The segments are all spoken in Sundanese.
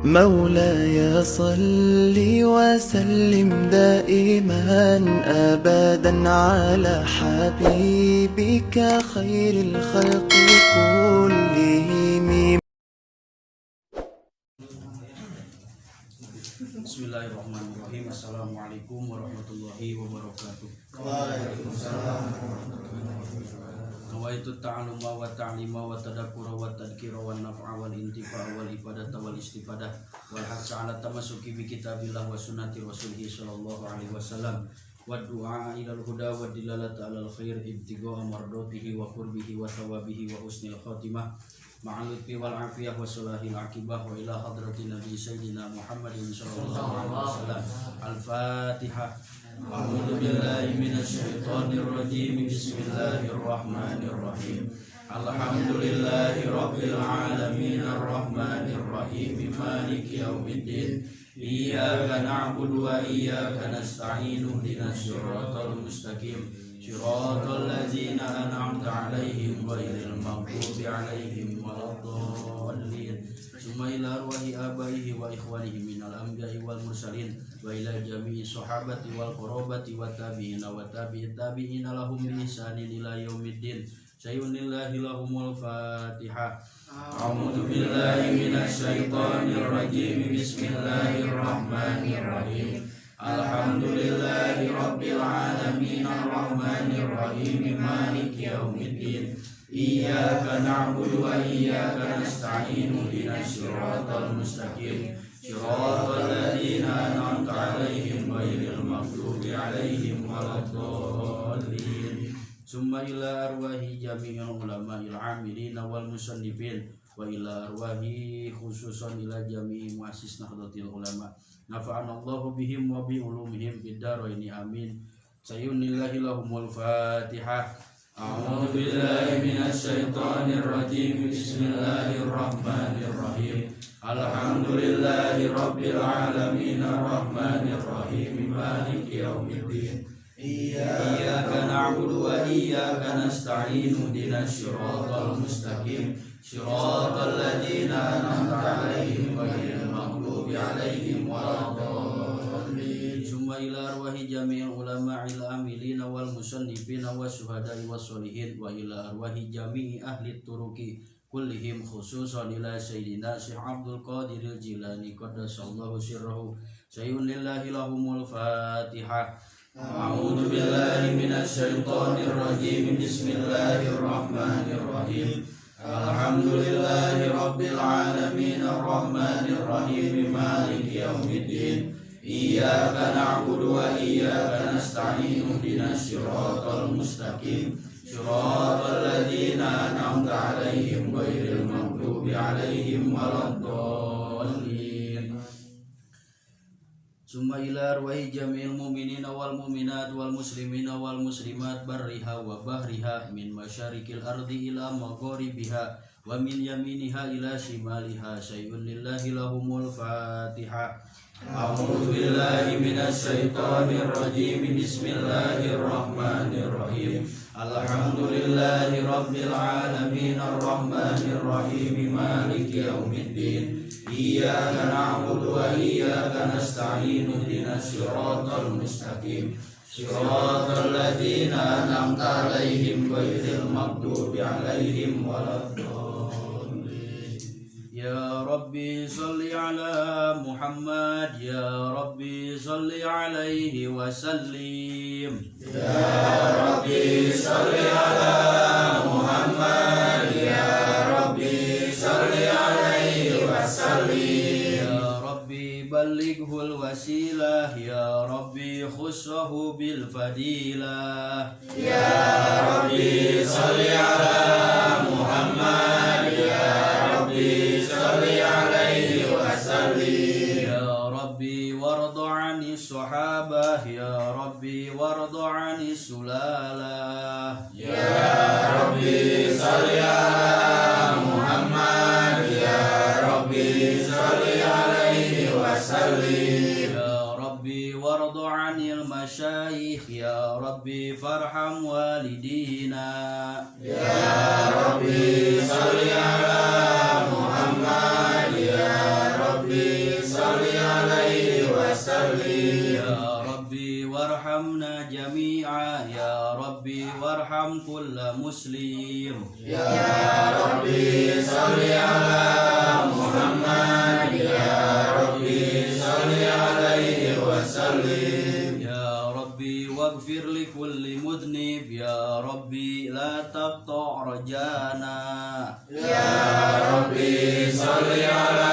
مولاي صل وسلم دائما أبدا على حبيبك خير الخلق كلهم. Bismillahirrahmanirrahim. Assalamualaikum warahmatullahi wabarakatuh. Waalaikumsalam warahmatullahi wabarakatuh. Nawaitu ta'aluma wa ta'lima wa tadakkura wa tadhkira wa naf'a wal intifa'a wal ifadata wal istifadah wal hasa ala tamasuki bi kitabillah wa sunnati rasulih sallallahu alaihi wasallam wa du'a ilal huda wa dilalata alal khair ibtigha'a mardatihi wa qurbihi wa thawabihi wa husnil khatimah ma'al lutfi wal afiyah wa salahil akibah wa ila hadratin nabi sayyidina Muhammadin sallallahu alaihi wasallam. Al-Fatihah. A'udzu billahi minasyaitonir rajim. Bismillahirrahmanirrahim. Alhamdulillahi rabbil alamin arrahmanir rahim maliki yaumiddin. Iyyaka na'budu wa iyyaka nasta'in ihdinas siratal mustaqim. Siratal ladzina an'amta 'alaihim ghairil maghdubi 'alaihim waladdallin. Summa ila arwahi abaihi wa ikhwanihi minal anbiya'i wal mursalin wa ila jami'i sahabati wal qurabati wa tabi'ina wa tabi'it tabi'ina lahum bi ihsanin ila yaumiddin. Sayyunillahi lahumul Fatihah. A'udzu billahi minasyaitonir rajim. Bismillahirrahmanirrahim. Alhamdulillahi rabbil alamin arrahmanir rahim maliki yaumiddin. Iyyaka na'budu wa iyyaka nasta'in ihdinas siratal mustaqim. Siratal ladzina an'amta 'alaihim ghairil maghdubi 'alaihim waladdallin. Summa ila arwahi jami'il ulama'il 'amilina wal musannifin wa ila arwahi khususan ila jami'i muassis nahdlatil ulama. Nafa'ana Allahu bihim wa bi ulumihim fid dharaini amin. Sayyunillahi lahumul Fatihah. A'udzu billahi minasyaitonir rajim. Bismillahirrahmanirrahim. Alhamdulillahi rabbil alamin arrahmanir rahim maliki yaumiddin. Iyyaka na'budu wa iyyaka nasta'in ihdinas siratal mustaqim. Siratal ladzina an'amta 'alaihim ghairil maghdubi 'alaihim waladdallin. Summa ila arwahi jami'il ulama'il amilina wal musannifina wasyuhada'i wassolihin wa ila arwahi jami'i ahli turuki kullihim khususan ila sayyidina Syekh Abdul Qadir Jilani qaddasallahu sirrahu. Sayyunillahi lahumul Fatihah. A'udzu billahi minasyaitonir rajim. Bismillahirrahmanirrahim. Alhamdulillahi rabbil alamin arrahmanir rahim maliki yaumiddin. Iyyaka na'budu wa iyyaka nasta'in ihdinas siratal mustaqim. Siratal ladzina an'amta 'alaihim ghairil maghdubi 'alaihim waladdallin. Summa ila arwahi jami'il mu'minina wal mu'minat wal muslimina wal muslimat barriha wa bahriha min masyarikil ardi ila magharibiha wa min yaminiha ila shimaliha. Sayyun lillahi lahumul Fatihah. A'udzu billahi minasyaitonir rajim. Bismillahirrahmanirrahim. Alhamdulillahi rabbil alamin arrahmanir rahim maliki yaumiddin. Iyyaka na'budu wa iyyaka nasta'in ihdinas siratal mustaqim. Siratal ladzina an'amta 'alaihim ghairil maghdubi 'alaihim waladdallin. Ya Rabbi salli ala Muhammad. Ya Rabbi salli alaihi wa sallim. Ya Rabbi salli ala Muhammad. Ya Rabbi salli alaihi wa sallim. Ya Rabbi ballighul wasilah. Ya Rabbi khussahu bil fadilah. Ya Rabbi salli ala Muhammad. Ya Rabbi salli alaihi wa sallim. Ya Rabbi warda 'ani sahabah. Ya Rabbi warda 'ani sulalah. Ya Rabbi salli ala Muhammad. Ya Rabbi salli alaihi wa sallim. Ya Rabbi warda 'anil masyayikh. Ya Rabbi farham walidina. Ya Rabbi salli ala Muhammad. Ya Rabbi Rabbi shalli alaihi wa sallim. Ya Rabbi warhamna jami'a. Ya Rabbi warham kulla muslim. Ya Rabbi shalli ala Muhammad. Ya Rabbi shalli alaihi wa sallim. Ya Rabbi waghfir li kulli mudhnib. Ya Rabbi la taqta' rajana. Ya Rabbi shalli ala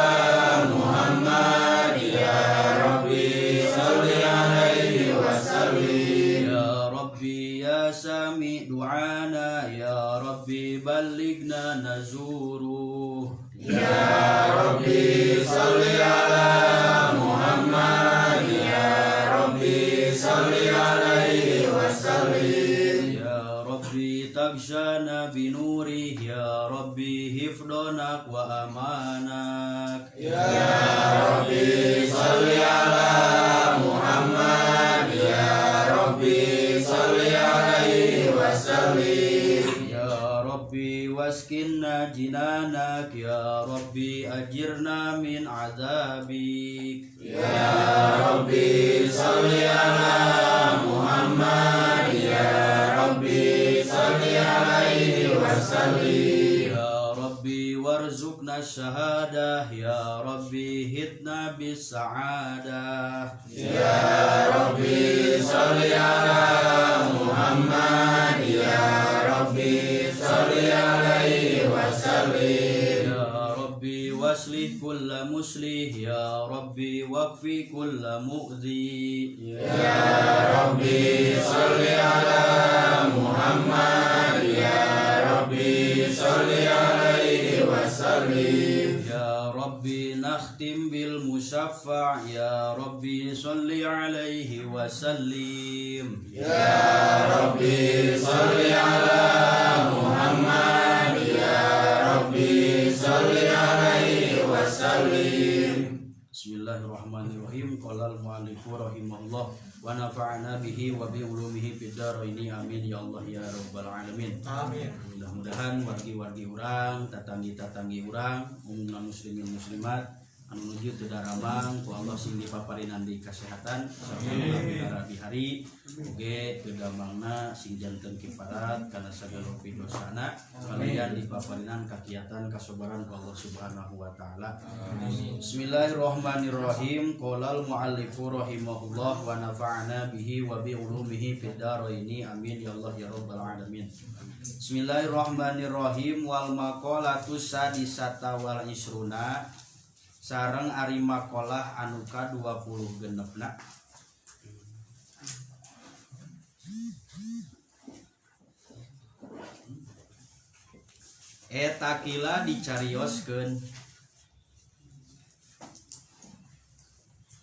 Muhammad. Ya Rabbi shalli alaihi wa sallim. Ya Rabbi ya sami du'ana. Ya Rabbi ballighna nazuruh. Ya Rabbi shalli ala Muhammad. Ya Rabbi shalli alaihi wa sallim. Ya Rabbi tagshana binurih. Ya Rabbi hifdonak wa amanak. Ya Rabbi shalli ala Muhammad. Ya Rabbi shalli alaihi wa sallim. Ya Rabbi waskinna jinanak. Ya Rabbi ajirna min azabik. Ya Rabbi shalli ala Muhammad. Ya Rabbi shalli alaihi wa sallim. Ya Rabbi warzuqna syahadah. Ya Rabbi hitna bis-sa'adah. Ya Rabbi shalli ala Muhammad. Ya Rabbi shalli alaihi wa sallim. Ya Rabbi waslih kulla muslih. Ya Rabbi waqfi kulla mu'zi. Ya Rabbi shalli ala Muhammad. Ya Rabbi shalli alaihi wa sallim. Ya Rabbi nakhtim bil musaffa'. Ya Rabbi shalli alaihi wa sallim. Ya Rabbi shalli ala Muhammad. Ya Rabbi shalli alaihi wa sallim. Bismillahirrahmanirrahim. Qala al-mu'allifu rahimahullah wa nafa'ana bihi wa bi ulumihi fid dharaini. Amin ya Allah ya rabbal alamin. Amin. Mudah-mudahan wargi-wargi urang, tatanggi-tatanggi urang, umumna muslimin muslimat anu nuju teu daramang ku Allah sing dipaparinan di kesehatan sarta di hari oge teu damangna sing janten kifarat kana sagala dosana kalian dipaparinan kakiatan kasobaran ku Allah Subhanahu wa taala. Bismillahirrahmanirrahim. Qala al-muallifu rahimahullah wa nafa'ana bihi wa bi ulumihi fid dharaini. Amin ya Allah ya rabbal alamin. Bismillahirrahmanirrahim. Wal maqalatu sadisata wal isruna sareng ari maqalah anu ka 20 genepna. Eta kila dicarioskeun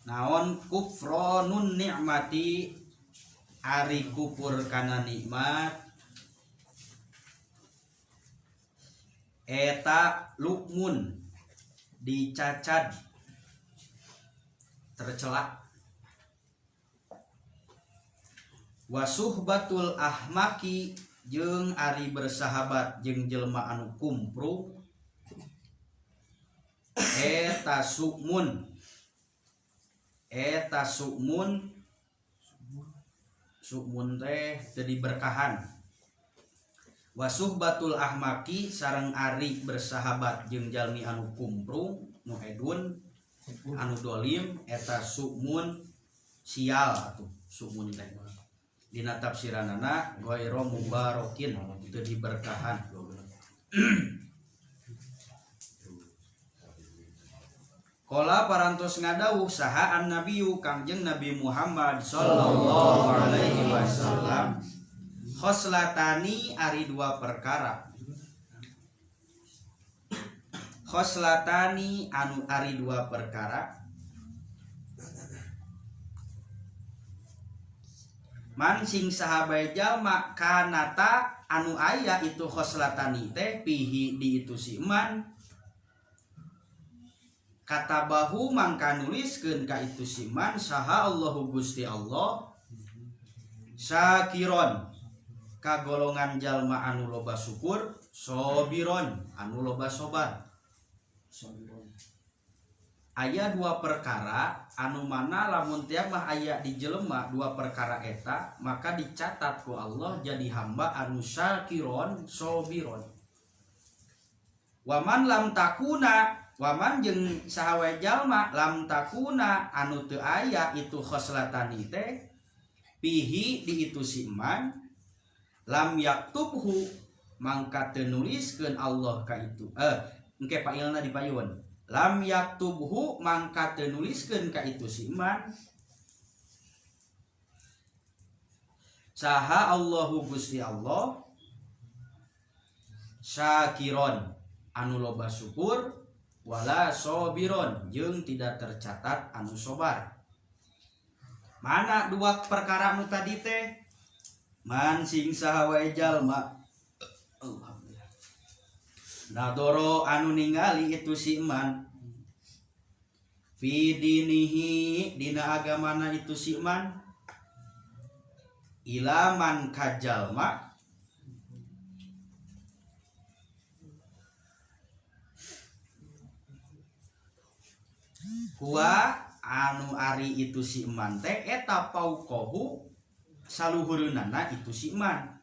naon kufronun nikmati ari kupur kana nikmat eta lukmun dicacad tercela wasuhbatul ahmaki jeung ari bersahabat jeung jelema anu kumprung eta sukmun sukmun teh teu diberkahan. Wasuhbatul ahmaki sareng ari bersahabat jeung jalmi anu kumprung nu edun anu dolim eta sukmun sial atuh sukmun teh dina tafsiranana ghairu mubarokin teu diberkahan. Qala parantos ngadawuh saha annabiyu Kangjeng Nabi Muhammad sallallahu alaihi wasallam khoslatani ari dua perkara. Khoslatani anu ari dua perkara. Man sing sahabai jalma kanata anu aya itu khoslatani teh pihi di itu si man. Kata bahu mangka nuliskeun ka itu si man saha Allahu Gusti Allah syakiron kagolongan jalma anu loba syukur sobiron anu loba sobar. Aya dua perkara anu mana lamun tiap mah aya di jelema dua perkara eta maka dicatat ku Allah jadi hamba anu syakiron sobiron. Waman lam takuna waman jeung saha wae jalma lam takuna anu teu aya itu khoslatani teh pihi di itu si man lam yaktubhu mangka teu nuliskeun Allah ka itu engke pailna dipayun lam yaktubhu mangka teu nuliskeun ka itu si man saha Allahu Gusti Allah syakiron anu loba syukur wala sobiron jeung tidak tercatat anu sobar. Mana dua perkara nu tadi teh man sing saha wae jalma alhamdulillah nadoro anu ningali itu si man fi dinihi dina agamana itu si man ilaman kajalma huwa anu ari itu si man teh eta pauqahu saluhureunana itu si man.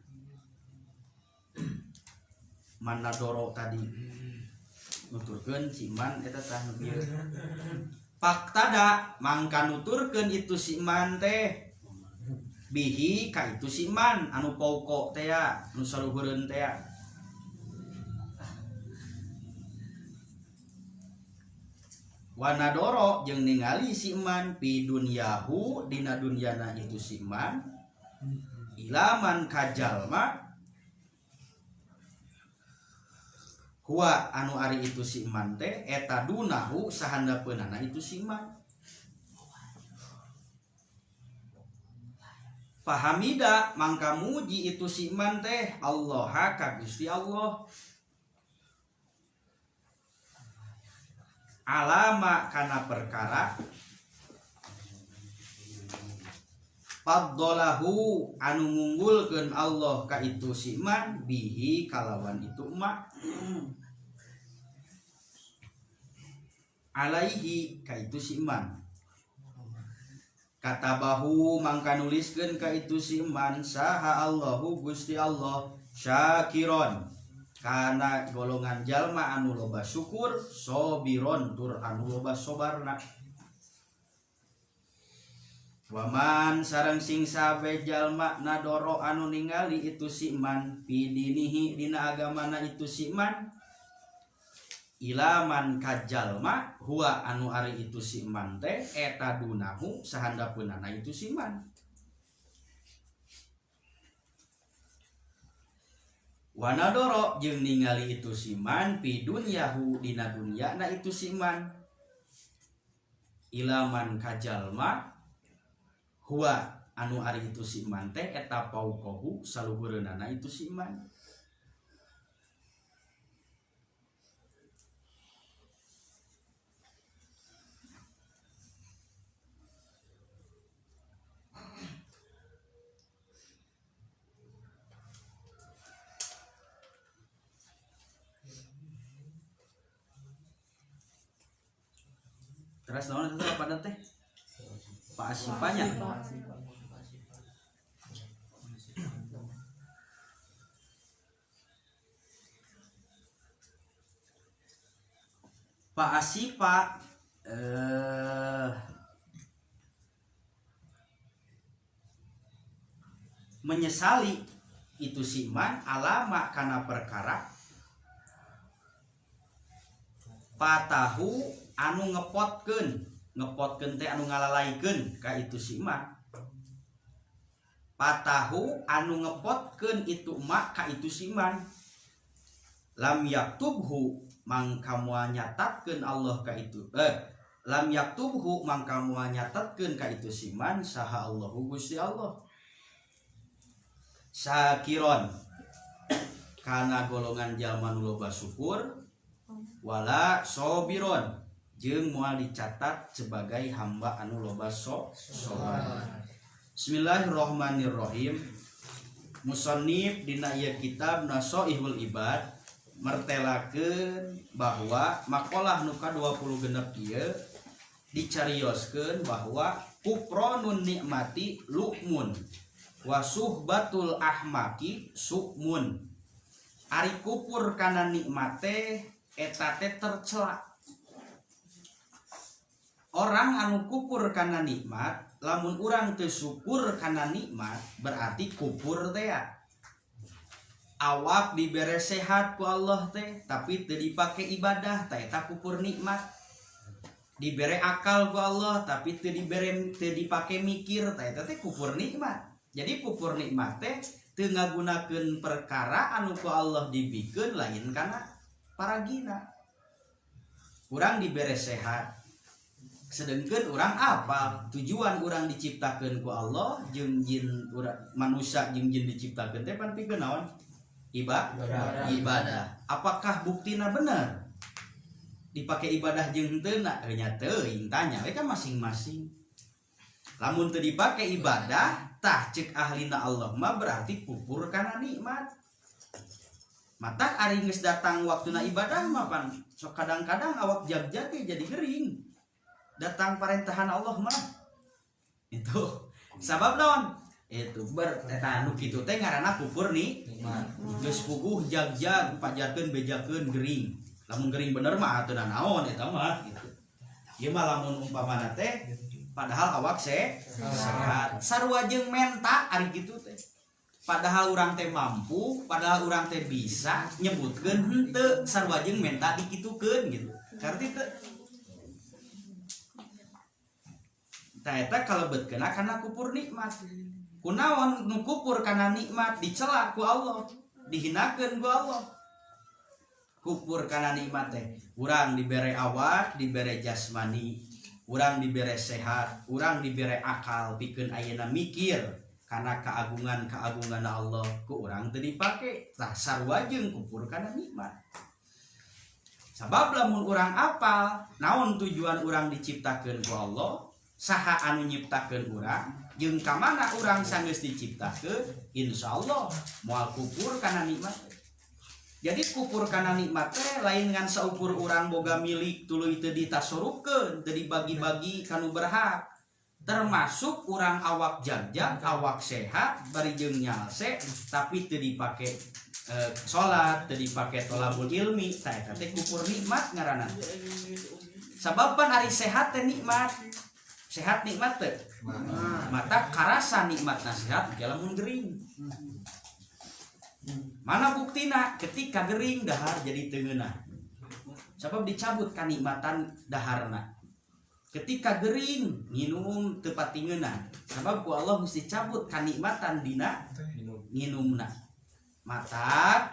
Mana doro tadi nuturkeun si man eta tah nu bieu faktada mangka nuturkeun itu si man teh bihi ka itu si man anu pauqo teh ya nu saluhureun teh ya. Wanadoro jeung ningali si man pi dunyahu dina dunyana itu si man ilaman kajalma huwa anu ari itu si man teh eta dunahu sahandapeunana itu si man. Pahamida mangka muji itu si man teh Allah ka Gusti Allah alama kana perkara faddalahu anu ngunggulkeun Allah ka itu si man bihi kalawan itu ma alaihi ka itu si man katabahu mangka nuliskeun ka itu si man saha Allahu Gusti Allah syakiron kana golongan jalma anu loba syukur sobiron tur anu loba sobarna. Waman sareng sing sabe jalma nadoro anu ningali itu si man pidinihi dina agamana itu si man ilaman kajalma huwa anu ari itu si man teh eta dunahu sahandapeunana itu si man. Wanadoro jeung ningali itu si man pi dunyahu dina dunyana itu si man ilaman kajalma huwa anu ari itu si man teh eta pauqahu saluhureunana itu si man. Terus naon eta pada teh? Pak Asipanya. Pak Asipa menyesali itu si man alama kana perkara patahu anu ngepotkeun teh anu ngalalaikeun ka itu si emak. Patahu anu ngepotkeun itu emak ka itu si man. Lam yaktubhu mangka moal nyatatkeun Allah ka itu. Lam yaktubhu mangka moal nyatatkeun ka itu si man saha Allahu Gusti Allah. Syakiron kana golongan jalma nu loba syukur wala sobiron jeung moal dicatat sebagai hamba anu loba sobar. Bismillahirrahmanirrahim. Musannif dina ieu kitab Nasoihul Ibad mertelakeun bahwa makalah nu ka-26 ieu Dicarioskeun bahwa kufranun nikmati lu'mun wa suhbatul ahmaki su'mun. Ari kupur kana nikmat teh eta teh tercela. Orang anu kupur kana nikmat, lamun urang teu syukur kana nikmat berarti kupur teh ya. Awak dibere sehat ku Allah teh tapi teu dipake ibadah, tah eta kupur nikmat. Dibere akal ku Allah tapi teu dibere, teu dipake mikir, tah eta teh kupur nikmat. Jadi kupur nikmat teh teu ngagunakeun perkara anu ku Allah dibikeun lain kana paragina. Urang dibere sehat, sedengkeun urang apa tujuan urang diciptakeun ku Allah jeung jin, urang manusia jeung jin diciptakeun teh pan pikeun naon? Ibadah. Apakah buktina bener dipakai ibadah jeung henteu na? Nya teuing, tanya we kan masing-masing. Lamun teu dipake ibadah, tah cek ahlina Allah mah berarti kupur kana nikmat. Mata ari geus datang waktuna ibadah mah pan sok kadang-kadang awak jag-jag ge jadi gering. Datang parentahan Allah mah itu sabab naon? Itu ber eta anu kitu teh ngaranna kupur nih geus puguh jag-jag pajarkeun bejakeun gering. Lamun gering bener mah atuh naon eta mah gitu. Ieu mah lamun umpamana teh padahal awak sehat, sarua jeung menta ari kitu teh. Padahal urang teh mampu, padahal urang teh bisa nyebutkeun henteu, sarua jeung menta dikitukeun gitu. Karti teu? Tah eta kalebetkeun kana kupur nikmat. Kunaon nu kupur kana nikmat dicela ku Allah, dihinakeun ku Allah. Kupur kana nikmat teh urang dibere awak, dibere jasmani, urang dibere sehat, urang dibere akal pikeun ayeuna mikir kana keagungan-keagungan Allah, ku urang teu dipake. Tah sarua jeung kupur kana nikmat. Sabab lamun urang apal naon tujuan urang diciptakeun ku Allah, saha anu nyiptakeun urang, jeung ka mana urang sanggeus diciptakeun, insyaallah moal kupur kana nikmat. Jadi kupur kana nikmat teh lain ngan saukur urang boga milik tuluy teu ditasorupkeun, teu dibagi-bagi kanu berhak. Termasuk urang awak jag-jag, awak sehat, bari jeung nyalse tapi teu dipake salat, teu dipake tolabul ilmi, tah eta teh kupur nikmat ngaranna. Sabab pan ari sehat teh nikmat. Sehat nikmat teh. Mata karasa nikmatna sehat lamun gering. Mana buktina ketika gering dahar jadi teu ngeunah. Sabab dicabut kanikmatan daharna. Ketika gering nginum teu pati ngeunah. Sabab ku Allah mesti cabut kanikmatan dina nginumna. Mata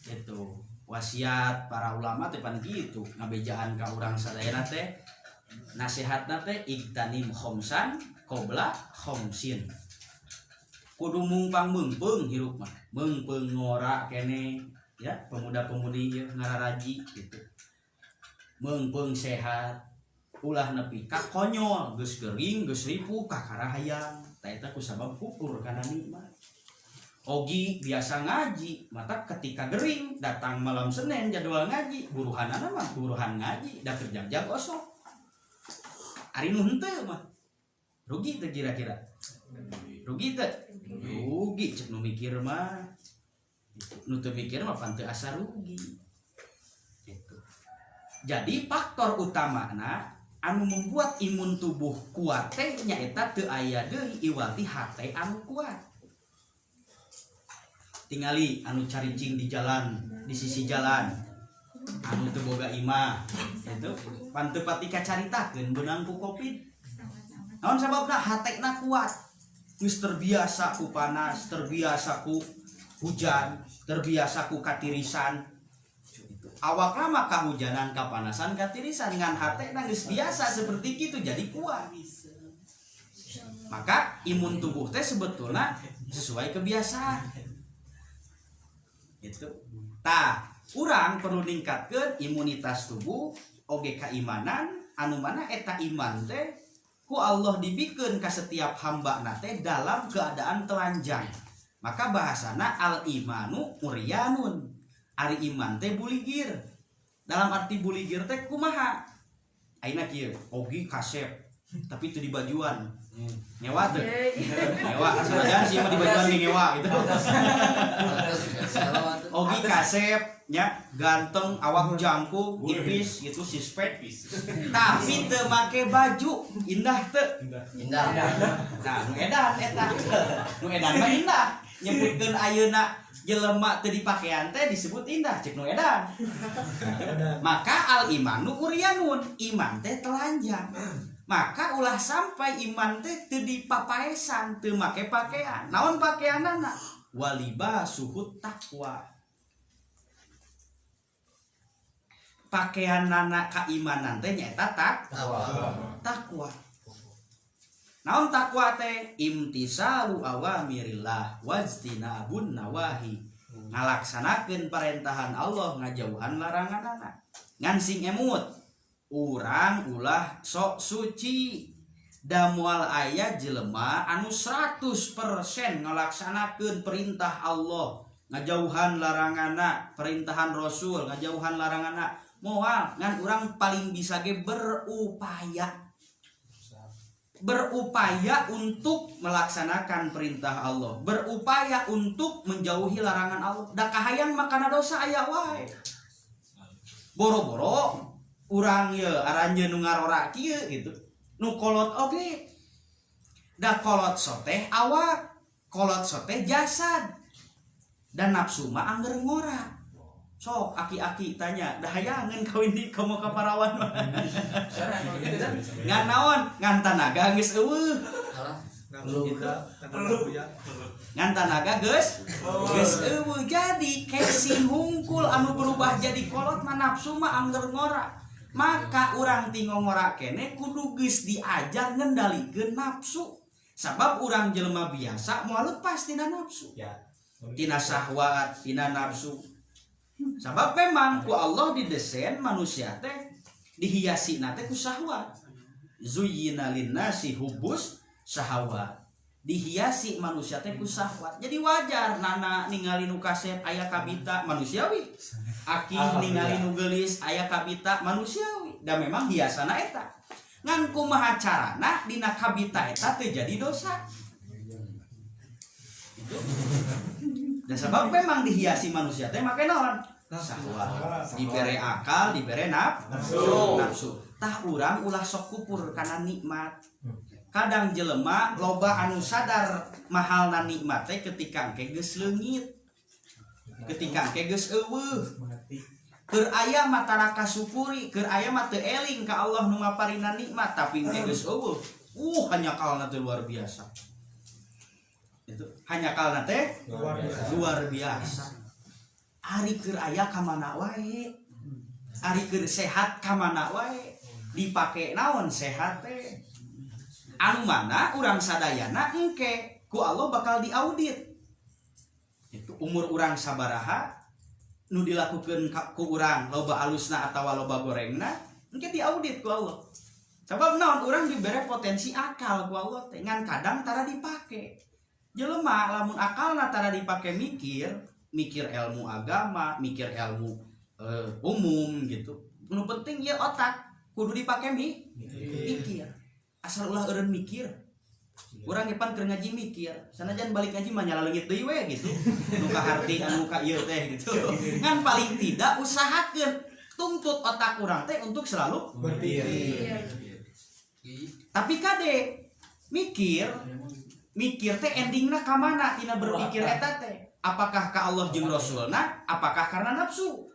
itu wasiat para ulama teh pan kitu ngabejaan ka urang sadayana teh nasihatna teh igtanim khomsan qabla khomsin. Kudu mungpang meungpeung hirup mah, meungpeung ngora kene ya, pemuda-pemudi ieu ngararaji gitu. Meungpeung sehat, ulah nepi ka konyol, geus gering, geus ripuh kakara hayang. Tah eta kusabab kupur kana nikmat. Ogi biasa ngaji, mata ketika gering datang malam Senin jadwal ngaji, buruhanana mah buruhan ngaji, da keur jag-jag osok. Ari nu henteu mah rugi teu kira-kira? Rugi teu? Rugi cek nu mikir mah. Nu teu mikir mah pan teu asa rugi. Gitu. Jadi faktor utamana anu membuat imun tubuh kuat teh nyaeta teu aya deui iwati hate anu kuat. Tingali anu caricing di jalan, di sisi jalan, anu teu boga imah, itu pan teu pati kacaritakeun beunang ku Covid. Naon sababna? Hatena kuat. Geus terbiasa ku panas, terbiasa ku hujan, terbiasa ku katirisan. Awak lama kahujanan, kapanasan, katirisan, ngan hatena geus biasa seperti gitu jadi kuat. Maka imun tubuh teh sebetulnya sesuai kebiasaan. Itu. Tah, urang perlu ningkatkeun imunitas tubuh oge keimanan anu mana eta iman teh ku Allah dibikeun ka setiap hamba na teh dalam keadaan telanjang. Maka bahasana al imanu uryanun. Ari iman teh buligir. Dalam arti buligir teh kumaha? Ayeuna kieu, Ogi kasep tapi itu di bajuan. Ngewa teu? Ngewa, sanajan sih mah di bajuan ge ngewa gitu. Ogi kasep nya, ganteng, awak jangkung, tipis gitu, sispek. Tapi teu make baju, indah teu? Indah. Nah, nu edan eta. Nu edan mah indah. Nyebutkeun ayeuna jelema teu dipakean teh disebut indah cek nu edan. Maka al imanu uryanun, iman teh telanjang. Maka ulah sampai iman teh teu dipapaesan, teu make pakaian. Naon pakaianana? Walibasuhut taqwa. Pakaianana kaimanan teh nyaeta takwa. Naon takwa teh? Imtisalu awamirillah wajtinabun nawahi. Ngalaksanakeun parentahan Allah, ngajauhan laranganana. Ngan sing emut, urang ulah sok suci. Da moal aya jelema anu 100% ngalaksanakeun perintah Allah, ngajauhan laranganana, perintahan Rasul, ngajauhan laranganana. Moal, ngan urang paling bisa ge berupaya. Berupaya untuk melaksanakan perintah Allah, berupaya untuk menjauhi larangan Allah. Da kahayang makana dosa aya wae. Boro-boro urang ye aranjeun nu ngarora kieu gitu. Nu kolot oge. Da kolot soteh awak, kolot soteh jasad. Dan nafsu mah angger ngora. Sok aki-aki tanya, dah hayangeun kawin di komo ka parawan mah. Ngan naon? Ngan tanaga geus eueuh. Ngan tanaga geus eueuh. Jadi casing hungkul anu berubah jadi kolot mah nafsu mah angger ngora. Maka urang ti ngora kene kudu geus diajar ngendalikeun nafsu. Sabab urang jelema biasa moal lepas tina nafsu. Tina syahwat, tina nafsu. Sabab memang ku Allah didesain manusia teh dihiasi na teh ku syahwat. Zuyyina linnasi hubbus syahwat. Dihiasi manusia teh ku syahwat. Jadi wajar nana ningali nu kasep aya kabita manusiawi. Aki ningali nu geulis aya kabita manusiawi. Da memang hiasana eta. Ngan kumaha carana dina kabita eta teu jadi dosa. Itu. Dan sebab memang dihiasi manusia teh make naon? Syahwat. Dibere akal, dibere nafsu. Nafsu. Tah urang ulah sok kupur kana nikmat. Kadang jelema loba anu sadar mahalna nikmat teh ketika engke geus leungit. Ketika engke geus eueuh. Keur aya mah tara kasukuri, keur aya mah teu eling ka Allah nu maparina nikmat, tapi engke geus eueuh. Hanyakalna teh luar biasa. Itu hanyakalna teh luar biasa. Ari keur aya ka mana wae. Ari keur sehat ka mana wae. Dipake naon sehat teh. Anu mana urang sadayana engke ku Allah bakal diaudit. Itu umur urang sabaraha nu dilakukeun ku urang loba alusna atawa loba gorengna engke diaudit ku Allah. Sabab naon urang dibere potensi akal ku Allah teh ngan kadang tara dipake. Jelema lamun akalna tara dipake mikir, mikir ilmu agama, mikir ilmu umum gitu. Nu penting ieu otak kudu dipake mikir. Asal ulah eureun mikir. Urang ge pan keur ngaji mikir, sanajan balik ngaji mah nyala leungit deui we gitu. Nu kaharti anu ka ieu teh gitu. Ngan paling tidak usahakeun tuntut otak urang teh untuk selalu berpikir. Tapi kade mikir, mikir teh endingna ka mana tina berpikir eta teh? Apakah ka Allah jeung Rasulna? Apakah karena nafsu?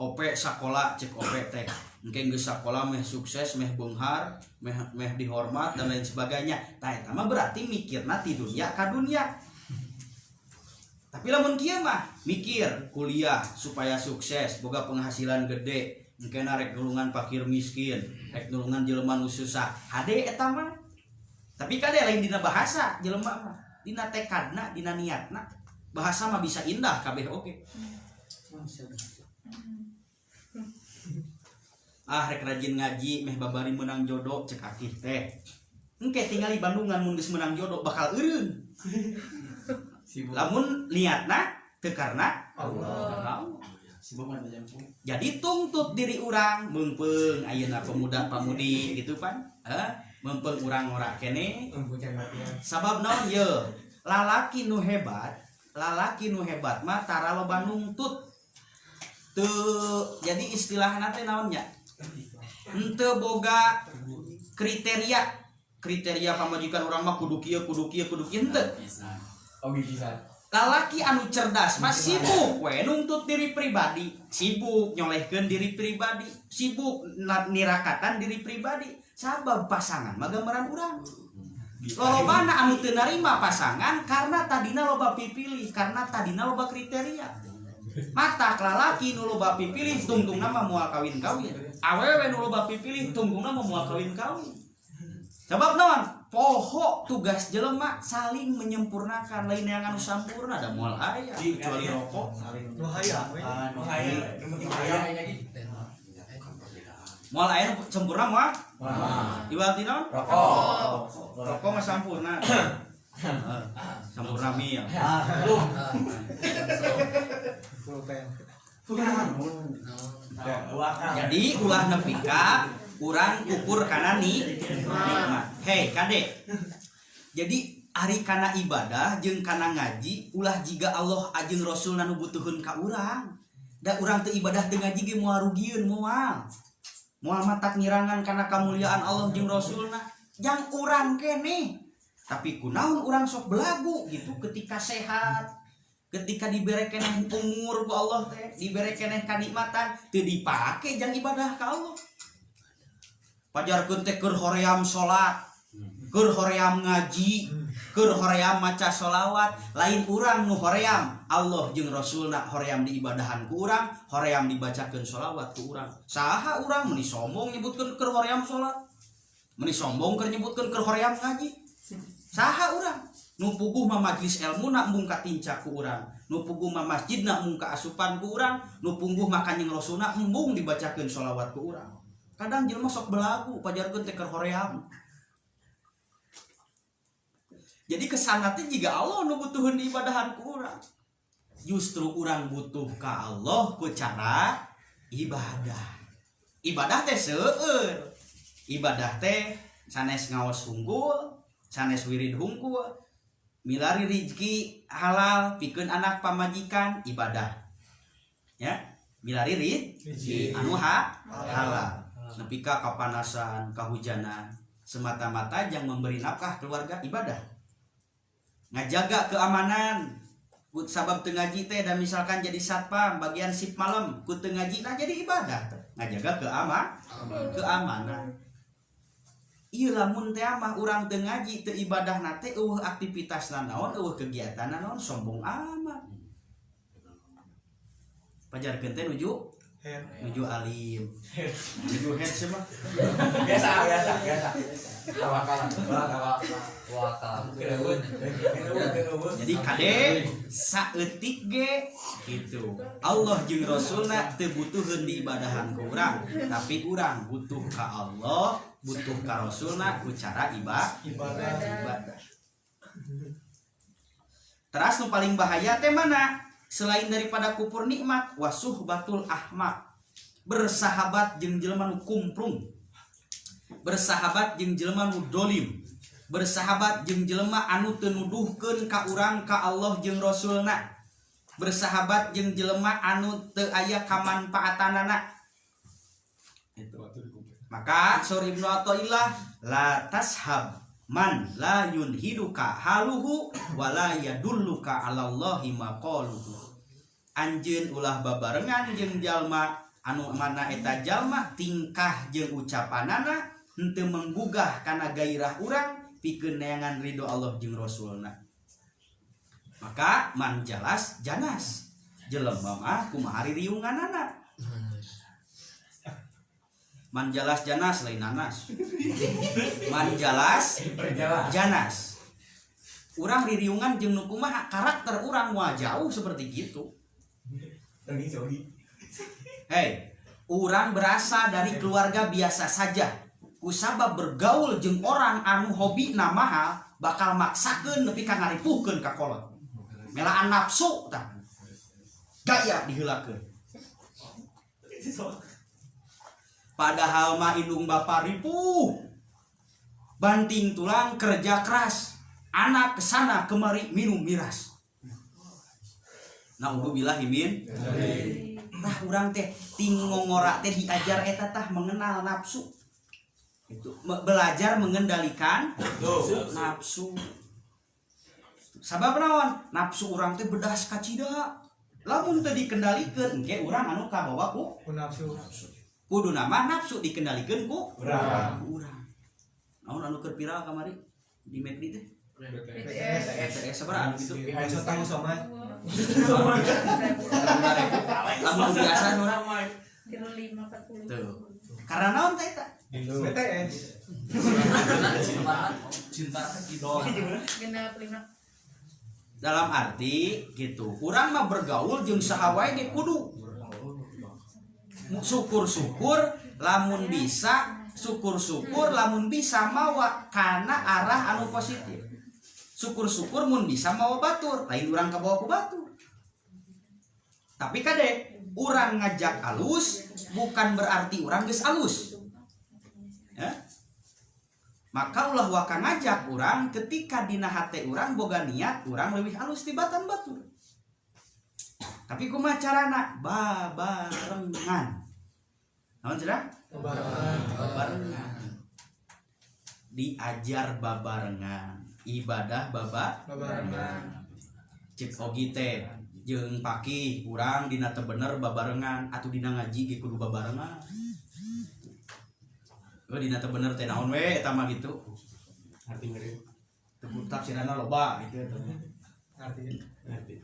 Ope sakola cek ope teh. Engke geus sakola meh sukses, meh beunghar, meh dihormat dan lain sebagainya. Tah eta mah berarti mikirna ti dunia ka dunia. Tapi lamun kieu mah mikir kuliah supaya sukses, boga penghasilan gede, engke rek nulungan fakir miskin, rek nulungan jelema nu susah. Hade eta mah. Tapi kade lain dina bahasa jelema mah, dina tekadna, dina niatna. Bahasa mah bisa indah kabeh oge. Ah rek rajin ngaji meh babari menang jodoh cek akih teh. Engke tingali Bandungan mun geus menang jodoh bakal eureun. Lamun niatna teu karena Allah. Allah. Jadi tuntut diri urang meungpeung ayeuna pemuda pamudi gitu pan, eh meungpeung urang ngora keneh. Sabab naon ye? Lalaki nu hebat, lalaki nu hebat mah tara loba nungtut teu. Jadi istilahna teh naon nya, henteu boga kriteria kriteria pamajikan urang mah kudu kieu, kudu kieu, kudu kieu, henteu. Oh, bisa. Lalaki anu cerdas mah sibuk we nuntut diri pribadi, sibuk nyolehkeun diri pribadi, sibuk nirakatan diri pribadi, sabab pasangan mah gambaran urang. Lolobana anu teu narima pasangan karena tadina loba pipilih, karena tadina loba kriteria. Matak lalaki nu loba pipilih tungtungna mah moal kawin-kawin, awewe nu loba pipilih tungtungna mah moal kawin-kawin. Sebab naon? Poho tugas jelema saling menyempurnakan, lain yang anu sampurna, da moal aya kecuali rokok. Nu hayang we. Nu hayang, nu penting hayang. Moal aya nu sempurna, moal. Iwal ti naon? Rokok. Rokok mah sampurna. Heeh, sampurna mil. Pulpen. Jadi ulah nepi ka urang ukur kana ni nikmat. Hei kade, jadi ari kana ibadah jeung kana ngaji ulah jiga Allah ajeng Rasul nu butuheun ka urang. Da urang teu ibadah teu ngaji ge moal rugieun, moal moal matak ngirangan kana kamuliaan Allah jeung Rasulna jang urang keneh. Tapi kunaon urang sok belagu gitu ketika sehat, ketika dibere keneh umur ku Allah teh, dibere keneh kanikmatan, teu dipake jang ibadah ka Allah? Pajarkeun teh keur hoream salat, keur hoream ngaji, keur hoream maca sholawat. Lain urang nu hoream, Allah jeung Rasulna hoream diibadahan ku urang, hoream dibacakeun sholawat ku urang. Saha urang meni sombong nyebutkeun keur hoream salat, meni sombong keur nyebutkeun keur hoream ngaji? Saha urang? Nu puguh mah majlis ilmu na embung katinca ku urang, nu puguh mah masjidna embung kaasupan ku urang, nu puguh mah Kanjeng Rasulna embung dibacakeun sholawat ku urang. Kadang jelema sok belagu, pajarkeun teh keur hoream. Jadi kesana teh jiga Allah nu butuheun diibadahan ku urang. Justru urang butuh ka Allah ku cara ibadah. Ibadah teh seueur. Ibadah teh sanes ngaos hungkul, sanes wirid hungkul. Milari rizki halal pikeun anak pamajikan ibadah ya, milari rizki anu halal nepi ka kapanasan kahujanan semata-mata yang memberi nafkah keluarga ibadah. Ngajaga keamanan sabab teu ngaji teh, dan misalkan jadi satpam bagian shift malam ku teu ngaji, nah jadi ibadah teh ngajaga keamanan. Iya, lamun teh mah urang teu ngaji teu ibadah na teh euweuh aktivitas naon, euweuh kegiatan naon, sombong amat. Pajarkeun teh nuju Head. Nuju alim, nuju head sih mah. Biasa, biasa, biasa. Tawakal, tawakal. Wakal. Jadi kade, saeutik ge gitu, Allah jeung Rasulna teu butuheun diibadahan ku urang, tapi urang butuh ka Allah, butuh ka Rasulna ku cara ibadah. Ibadah. Teras nu paling bahaya teh mana selain daripada kufur nikmat? Wasuhbatul ahmak, bersahabat jeung jelema nu kumprung, bersahabat jeung jelema nu dolim, bersahabat jeung jelema anu teu nuduhkeun ka urang ka Allah jeung Rasulna, bersahabat jeung jelema anu teu aya kamanfaatanana itu. Maka saur Ibnu Athaillah, la tashab man la yunhiduka haluhu wala yadulluka alallahi maqaluhu. Anjeun ulah babarengan jeung jalma anu mana eta jalma tingkah jeung ucapanana henteu menggugah kana gairah urang pikeun neangan ridho Allah jeung Rasulna. Maka man jalas janas, jelema mah kumaha ririunganana. Man jalas janas, lain nanas. Man jalas janas, urang ririungan jeung nu kumaha, karakter urang wah jauh seperti gitu. Hei, urang berasal dari keluarga biasa saja, kusabab bergaul jeung orang anu hobi na mahal bakal maksakeun nepi ka ngaripuhkeun ka kolot, melaan nafsu tah, gaya diheulakeun. Padahal mah indung bapak ripuh, banting tulang kerja keras, anak kesana kemari minum miras. Naudzubillah min. Tah, urang teh ti ngongora teh diajar eta tah, mengenal nafsu. Itu belajar mengendalikan nafsu. Sabab naon? Nafsu urang teh bedas kacida. Lamun teu dikendalikeun, engke urang anu kabawa ku Ku nafsu. Kudu nama nafsu dikendalikeun ku Urang. Ku urang. Naon anu keur viral kamari di McD teh? BTS. BTS sabaraha anu gitu? Bisa tahu sama. Lamun biasa urang 3540. Tuh. Karena naon teh eta? BTS. Cinta idol. 65. Dalam arti gitu, urang mah bergaul jeung saha wae ge kudu syukur-syukur lamun bisa, syukur-syukur lamun bisa mawa kana arah anu positif, syukur-syukur mun bisa mawa batur, lain urang kabawa ku batur. Tapi kade, urang ngajak alus bukan berarti urang geus alus ya? Maka ulah waka ngajak urang ketika dina hate urang boga niat urang lebih alus tibatan batur. Tapi kumaha carana? Babarengan. Naon cenah? Babarengan. Diajar babarengan, ibadah baba Babarengan. Cek ogi teh jeung pakih urang dina teu bener babarengan atuh, dina ngaji ge kudu babarengan. Oh, dina teu bener teh naon we eta mah gitu. Ngerti ngerti. Teu tafsiranna loba gitu eta mah. Ngerti. Ngerti.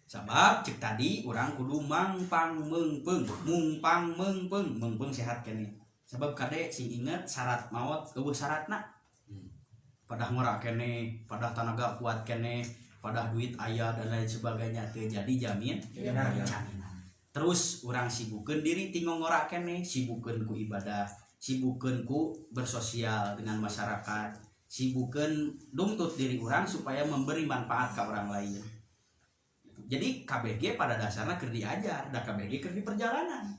Sabab cek tadi, urang kudu mangpang meungpeung, mungpang meungpeung, meungpeung sehat keneh. Sabab kade, sing inget, syarat maot euweuh syaratna. Padah ngora keneh, padah tanaga kuat keneh, padah duit aya dan lain sebagainya teu jadi jamin jaminan. Terus urang sibukeun diri ti ngora keneh, sibukeun ku ibadah, sibukeun ku bersosial dengan masyarakat, sibukeun dungtut diri urang supaya memberi manfaat ke orang lain. Jadi KBG pada dasarnya keur diajar, da KBG keur di perjalanan.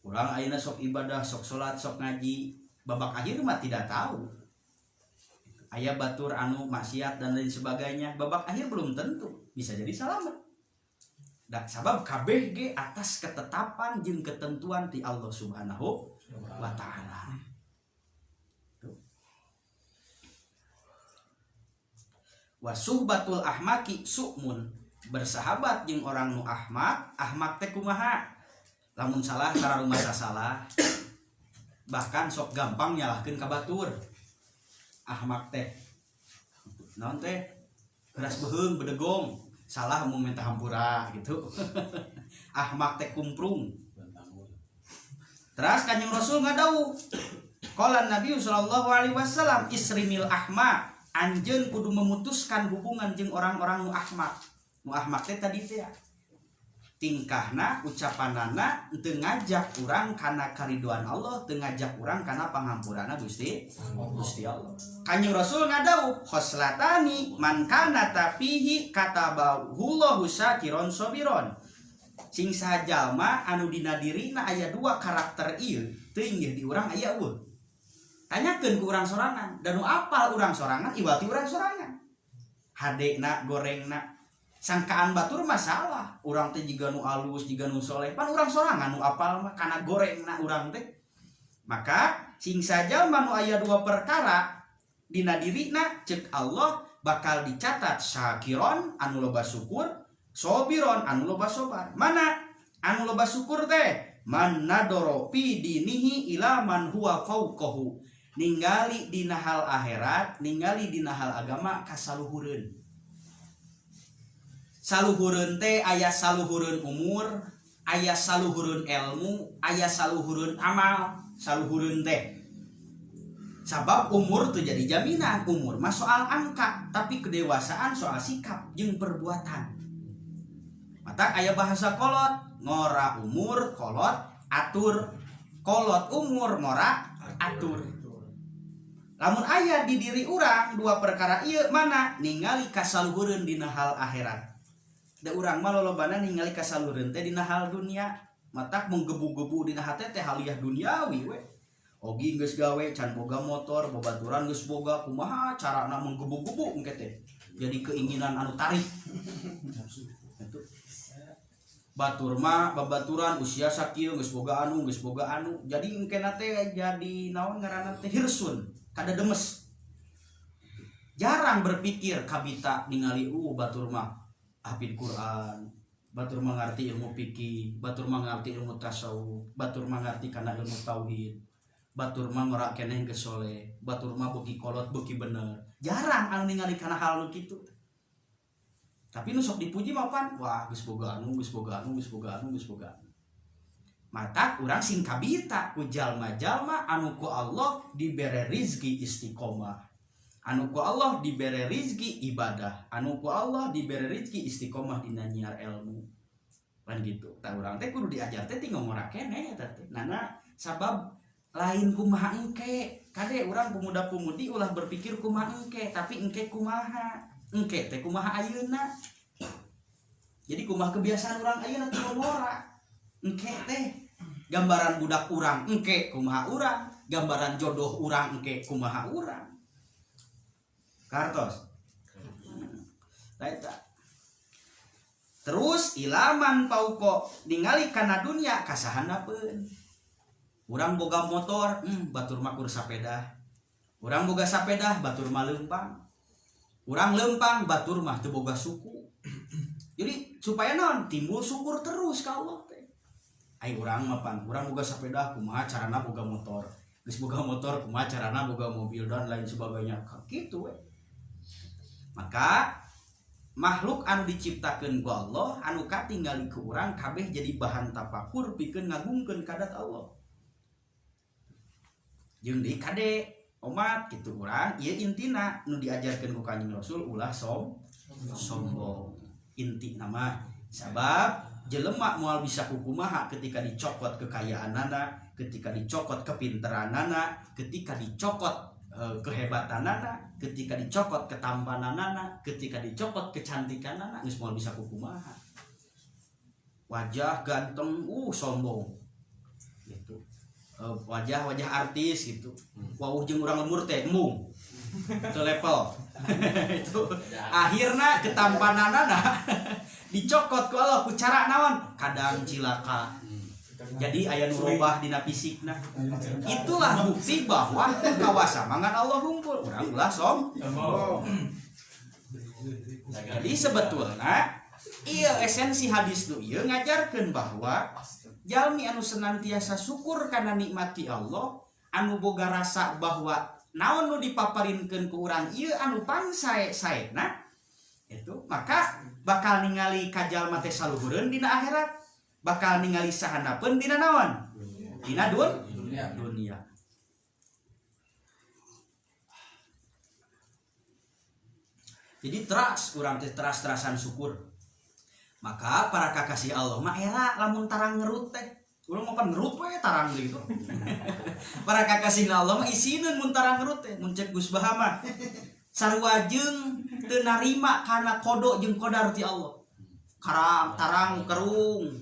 Urang ayeuna sok ibadah, sok salat, sok ngaji, babak akhir mah tidak tahu. Aya batur anu maksiat dan lain sebagainya, babak akhir belum tentu bisa jadi selamat. Da sabab KBG atas ketetapan jeung ketentuan ti Allah Subhanahu wa Taala. Tuh. Wasuhbatul ahmaki su'mun, bersahabat jeung orang nu ahmak. Ahmak teh kumaha? Lamun salah cara rumah salah, bahkan sok gampang nyalahkeun ka batur. Ahmak teh naon teh? Keras beuheung, bedegong, salah mau minta hampura gitu. Ahmak teh kumprung. Terus Kanjeng Rasul ngadawuh, qala Nabi sallallahu alaihi wasallam, isrimil ahmak, anjeun kudu memutuskan hubungan jeung orang-orang nu ahmak. Nu ahmak teh tadi teh ya, tingkahna, ucapanana teu ngajak urang kana karidoan Allah, teu ngajak urang kana pangampurana Gusti Gusti Allah. Kanjeng Rasul ngadawuh, khoslatani man kana tafihi katabahullahu syakiron sobiron. Sing saha jalma anu dina dirina aya dua karakter ieu, teuing di urang aya euweuh. Tanyakeun ku urang sorangan, dan nu apal urang sorangan iwati urang sorangan. Hadena gorengna sangkaan batur masalah urang teh jiga nu alus, jiga nu soleh, pan urang sorangan nu apal mah kana gorengna urang teh. Maka sing saja nu aya dua perkara dina dirina, cek Allah bakal dicatat syakiron anu loba syukur, sobiron anu loba sobar. Mana anu loba syukur teh? Man nadoro fi dinihi ila man huwa fauqahu, ningali dina hal akhirat, ningali dina hal agama kasaluhureun. Saluhureun teh aya saluhureun umur, aya saluhureun ilmu, aya saluhureun amal. Saluhureun teh sabab umur tuh jadi jaminan. Umur mah soal angka, tapi kedewasaan soal sikap jeung perbuatan. Mata aya bahasa kolot, ngora umur kolot atur, kolot umur ngora atur. Lamun aya di diri urang dua perkara ieu, mana ningali kasaluhureun dina hal akhirat. Da urang mah lolobana ningali kasalureun teh dina hal dunia, matak menggebu-gebu dina hate teh haliah duniawi we. Ogi geus gawe can boga motor, babaturan geus boga, kumaha carana menggebu-gebu engke teh. Jadi keinginan anu tarik. Itu. Batur mah babaturan usia sakieu geus boga anu, geus boga anu. Jadi engkena teh jadi naon ngaranna teh hirsun, kada demes. Jarang berpikir kabita ningali batur mah hafid Quran, batur mah ngarti ilmu fikih, batur mah ngarti ilmu tasawuf, batur mah ngarti kana ilmu tauhid, batur mah ngora keneh geus soleh, batur mah beuki kolot beuki bener. Jarang anu ningali kana hal nu kitu. Tapi nu sok dipuji mah pan, wah geus boga anu, geus boga anu, geus boga anu, geus boga anu. Matak urang sing kabita ku jalma-jalma anu ku Allah dibere rizki istiqomah, anu ku Allah dibere rizki ibadah, anu ku Allah dibere rizki istiqomah dina nyiar ilmu. Kan gitu. Tah urang teh kudu diajar teh tinggal ngora keneh eta teh. Nana sabab lain kumaha engke. Kade urang pemuda-pemudi ulah berpikir kumaha engke, tapi engke kumaha. Engke teh kumaha ayeuna. Jadi kumaha kebiasaan urang ayeuna teh ngora. Engke teh gambaran budak urang engke kumaha urang, gambaran jodoh urang engke kumaha urang. Kartos. Nah, eta. Terus ilaman pauko ningali kana dunia kasahanapeun. Urang boga motor, batur mah kur sapeda. Urang boga sapeda, batur mah leumpang. Urang leumpang, batur mah teu boga suku. Jadi supaya naon timbul syukur terus ka Allah teh. Ai urang mah pan, urang boga sapeda kumaha carana boga motor. Geus boga motor kumaha carana boga mobil dan lain sebagainya. Kitu we. Maka makhluk anu diciptakeun ku Allah anu katingali ku urang kabeh jadi bahan tapakur pikeun ngagungkeun kadat Allah. Jeung deui kade omat kitu urang ieu intina nu diajarkeun ku Kanjeng Rasul ulah sombong. Inti nama sabab jelema moal bisa kukumaha ketika dicokot kekayaanana, ketika dicokot kepinteranana, ketika dicokot kehebatanana, ketika dicokot ketampananana, ketika dicokot kecantikanana, geus moal bisa kukumaha. Wajah ganteng, sombong. Gitu. Wajah-wajah artis gitu. Wauh jeung urang lembur teh embung. Itu level. Itu akhirna ketampananana dicokot ku Allah ku cara naon? Kadang cilaka. Jadi aya nu robah dina fisikna. Itulah bukti bahwa kawasa mangan Allah hungkul. Urang ulah sombong. Jadi sebetulna ieu esensi hadis nu ieu ngajarkeun bahwa jalmi anu senantiasa syukur kana nikmati Allah, anu boga rasa bahwa naon nu dipaparinkeun ku urang ieu anu pangsae-saena itu, maka bakal ningali ka jalma teh saluhureun dina akhirat, bakal ningali sahanapeun dina naon? Dina dunia. Jadi teras urang teh teras-terasan syukur. Maka para kakasih Allah mah era lamun tarang ngerut teh. Urang mah pan ngerut we tarang gitu. Para kakasih Allah mah isineun mun tarang ngerut teh, mun cek Gus Baha mah. Sarua jeung teu narima kana kodo jeung qadar ti Allah. Karang tarang kerung.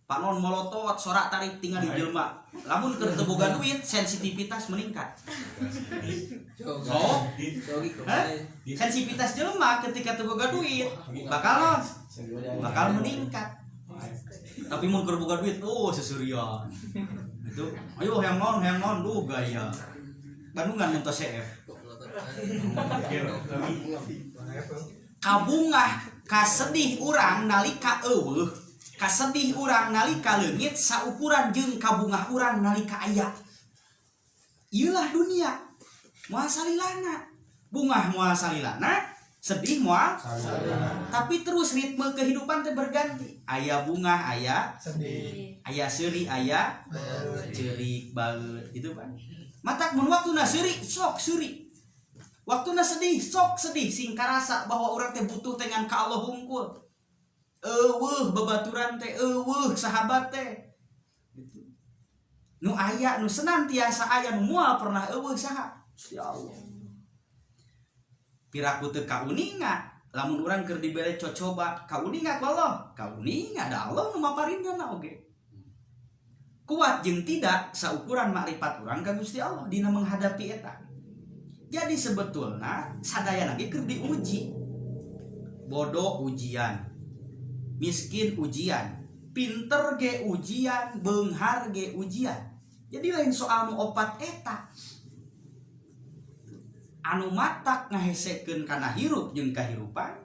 Panon molotot sorak tarik tinggal di jelema. Lamun keur teu boga duit sensitivitas meningkat. So, sensitivitas jelema ketika teu boga duit bakal bakal meningkat. Tapi mun keur boga duit, oh sesurian. Itu, ayo hayang naon, duh gaya. Bandungan mun tos CF. Kabungah kasedih urang nalika eueuh, kasedih urang nalika leungit saukuran jeung kabungah urang nalika aya. Ieulah dunia. Moal salilana. Bungah moal salilana, sedih moal salilana. Tapi terus ritme kehidupan teh berganti. Aya bungah, aya sedih, aya seuri, aya ceurik baeut gitu kan. Matak mun waktuna seuri, sok seuri. Waktuna sedih, sok sedih sing karasa bahwa urang teh butuh teh ngan ka Allah hungkul. Eueuh babaturan teh, eueuh sahabat teh. Gitu. Nu aya nu senantiasa aya nu moal pernah eueuh saha? Gusti Allah. Piraku teu kauninga Lamun urang keur dibere cocoba kauninga ku Allah, kauninga da Allah nu maparinna oge. Kuat jeung tidak saukuran makrifat urang ka Gusti Allah dina menghadapi eta. Jadi sebetulna sadayana ge keur diuji. Bodoh ujian, miskin ujian, pinter ge ujian, beunghar ge ujian. Jadi lain soal nu opat eta. Anu matak ngahesekeun kana hirup jeung kahirupan,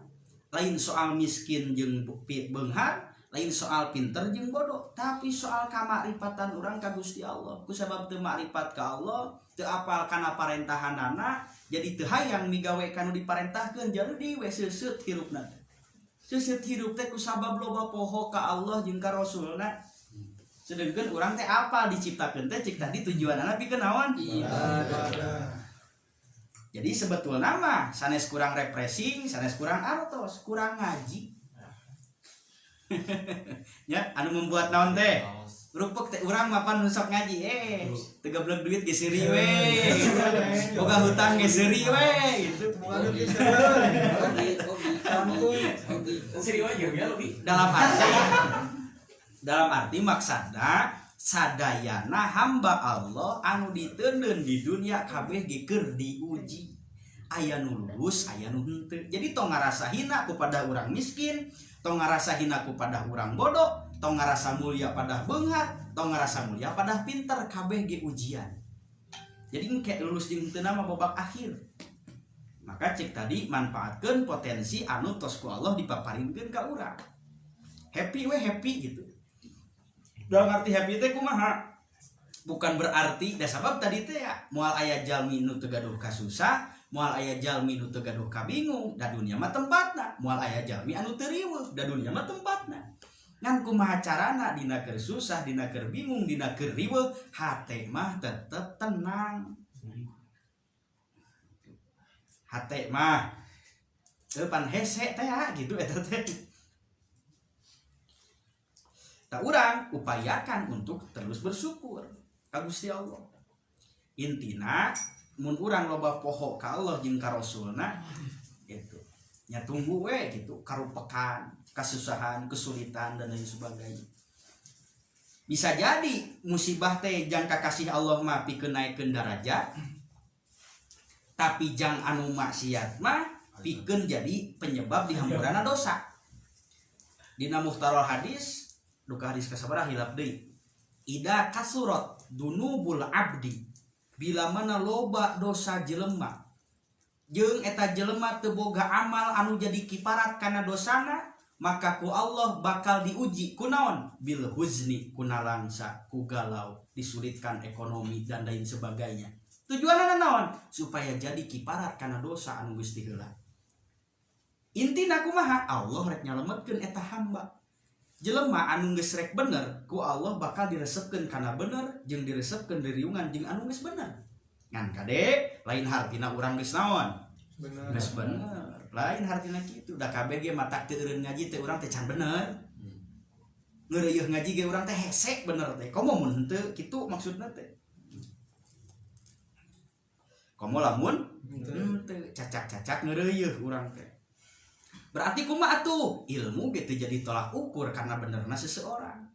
lain soal miskin jeung beunghar, lain soal pinter jeung bodoh, tapi soal kamakrifatan urang ka Gusti Allah. Kusabab teu makrifat ka Allah, teu apal kana parentahanana, jadi teu hayang migawe kanu diparentahkeun, jadi we seuseut hirupna. Seuseut hirup teh kusabab loba poho ka Allah jeung ka Rasulna. Sedengkeun urang teh apal diciptakeun teh cik tadi tujuanana pikeun naon? Ibadah. Jadi sebetulna mah sanes kurang refreshing, sanes kurang artos, kurang ngaji. Ya, anu membuat naon teh? Rupek teh urang mapan nu sok ngaji, teu gablek duit ge seuri we. Boga hutang ge seuri we gitu. Boga duit ge seuri. Seuri we jeung ya lebih. Dalam arti maksudna sadayana hamba Allah anu diteundeun di dunia kabeh ge keur diuji. Aya nu lulus, aya nu henteu. Jadi tong ngarasa hina kepada urang miskin, tong ngarasa hina kepada urang bodoh, tong ngarasa mulia pada beunghar, tong ngarasa mulia pada pinter, kabeh ge ujian. Jadi engke lulus jeung henteu mah babak akhir. Maka cek tadi manfaatkeun potensi anu tos ku Allah dipaparinkeun ka urang. Happy we happy gitu. Dalam arti happy teh kumaha? Bukan berarti da sabab tadi teh ya moal aya jalmi nu teu gaduh kasusah, moal aya jalmi nu teu gaduh kabingung, da dunia mah tempatna. Moal aya jalmi anu teu riweuh, da dunia mah tempatna. Ngan kumaha carana dina keur susah, dina keur bingung, dina keur riweuh, hate mah tetep tenang. Hate mah teu pan hese teh ya, gitu eta teh. Tak urang upayakan untuk terus bersyukur ka Gusti Allah. Intina mun urang loba poho ka Allah jeung ka Rasulna gitu. Nya tunggu we gitu karupekan, kasusahan, kesulitan dan lain sebagainya. Bisa jadi musibah teh jang kakasih Allah mah pikeun naikeun darajat. Tapi jang anu maksiat mah pikeun jadi penyebab dihampurana dosa. Dina Muhtarul Hadis duka hadis kasabaraha hilap deui. Ida kasurat dunubul abdi, bila mana loba dosa jelema jeung eta jelema teu boga amal anu jadi kiparat kana dosana, maka ku Allah bakal diuji kunaon? Bil huzni, kunalangsa, ku galau, disulitkan ekonomi dan lain sebagainya. Tujuanana naon? Supaya jadi kiparat kana dosa anu geus diheula. Intina kumaha? Allah rek nyalametkeun eta hamba. Jelema anu geus rek bener ku Allah bakal diresepkeun kana bener jeung diresepkeun diriungan jeung anu geus bener. Ngan kade lain hartina urang geus naon? Bener. Geus bener. Lain hartina kitu. Da kabeh ge matak teu eureun ngaji teh urang teh can bener. Ngeureuyeuh ngaji ge urang teh hese bener teh. Komo mun henteu kitu maksudna teh. Komo lamun henteu cacak-cacak ngeureuyeuh urang teh. Berarti kumaha atuh? Ilmu gitu jadi tolak ukur karena benerna seseorang.